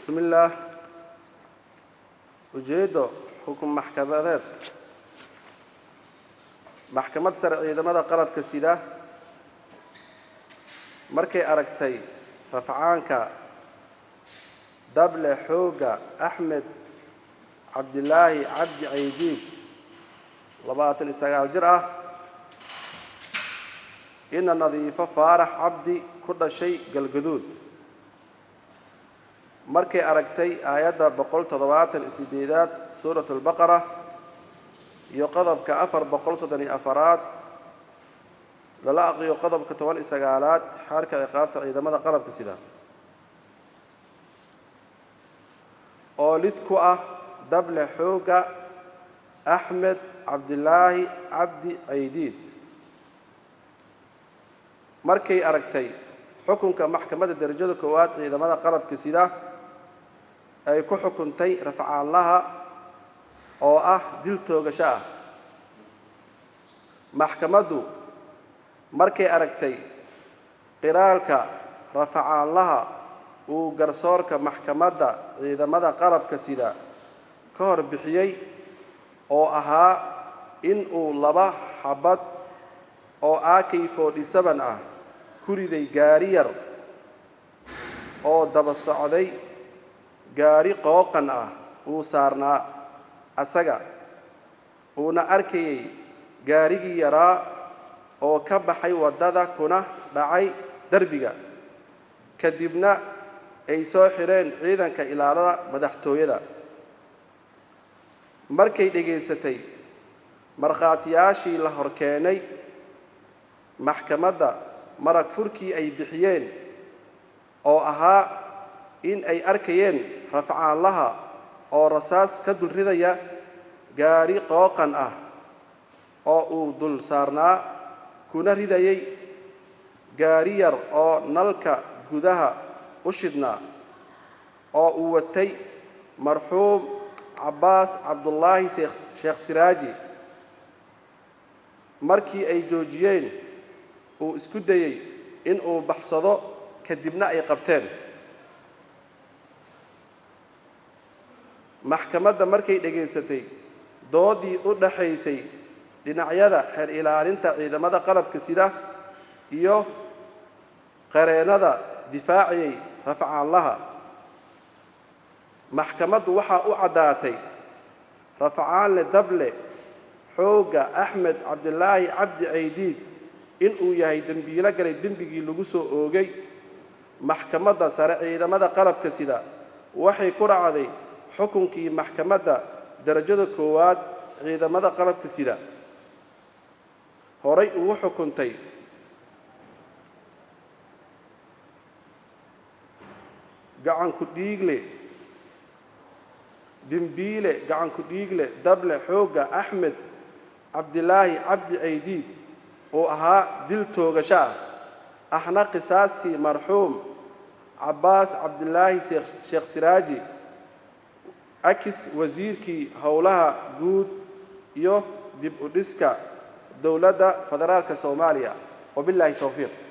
Bismillaah. Ujeeddo: xukun maxkamadeed. Maxkamad Sare Ciidamada Qalabka Sida markay aragtay rafcaanka dable xoogga Axmed Cabdilaahi Cabdi Caydiid, 29 jir ah, ina Nadiifo Faarax Cabdi, ku dhashay Galgaduud. Markay aragtay aayadda 178aad Suurat Albaqara iyo qodobka 434aad lala aqriyo qodobka 19aad Xeerka Ciqaabta Ciidamada Qalabka Sida, oo lid ku ah dable xoogga Axmed Cabdilaahi Cabdi Caydiid. Markay aragtay xukunka Maxkamadda Darajada Koowaad Ciidamada Qalabka Sida ay ku xukuntay rafcaanlaha oo ah dil toogasho ah. Maxkamaddu markay aragtay qiraalka rafcaanlaha uu garsoorka Maxkamadda Ciidamada Qalabka Sida ka hor bixiyey oo ahaa in uu laba xabad oo AK-47 ah ku riday gaari yar oo daba socday gaari qooqan ah uu saarnaa asaga, uuna arkayay gaarigii yaraa oo ka baxay waddada kuna dhacay derbiga, kadibna ay soo xidheen ciidanka ilaalada madaxtooyada. Markay dhegaysatay markhaatiyaashii la hor keenay maxkamadda, marag furkii ay bixiyeen oo ahaa in ay arkayeen rafcaanlaha oo rasaas ka dul ridaya gaari qooqan ah oo uu dul saarnaa, kuna ridayay gaari yar oo nalka gudaha u shidhnaa oo uu watay marxuum Cabbaas Cabdullaahi Sheekh Siraaji, markii ay joojiyeen uu isku dayey in uu baxsado, kadibna ay qabteen. Maxkamadda markay dhegaysatay doodii u dhaxaysay dhinacyada xeer ilaalinta ciidamada qalabka sida iyo qareennada difaaciyey rafcaanlaha, maxkamaddu waxaa u caddaatay rafcaanle dable xoogga Axmed Cabdilaahi Cabdi Caydiid inuu yahay dembiilo galay dembigii lagu soo oogay. Maxkamadda Sare Ciidamada Qalabka Sida waxay ku raacday xukunkii Maxkamadda Darajada Koowaad Ciidamada Qalabka Sida horay ugu xukuntay gacanku dhiigle dembiile gacanku dhiigle dable xoogga Axmed Cabdilaahi Cabdi Caydiid uu ahaa dil toogasho ah, ahna qisaastii marxuum Cabbaas Cabdilaahi Sheekh Siraaji, akis wasiirkii howlaha guud iyo dib u dhiska Dowladda Federaalka Soomaaliya. Wabilaahi towfiiq.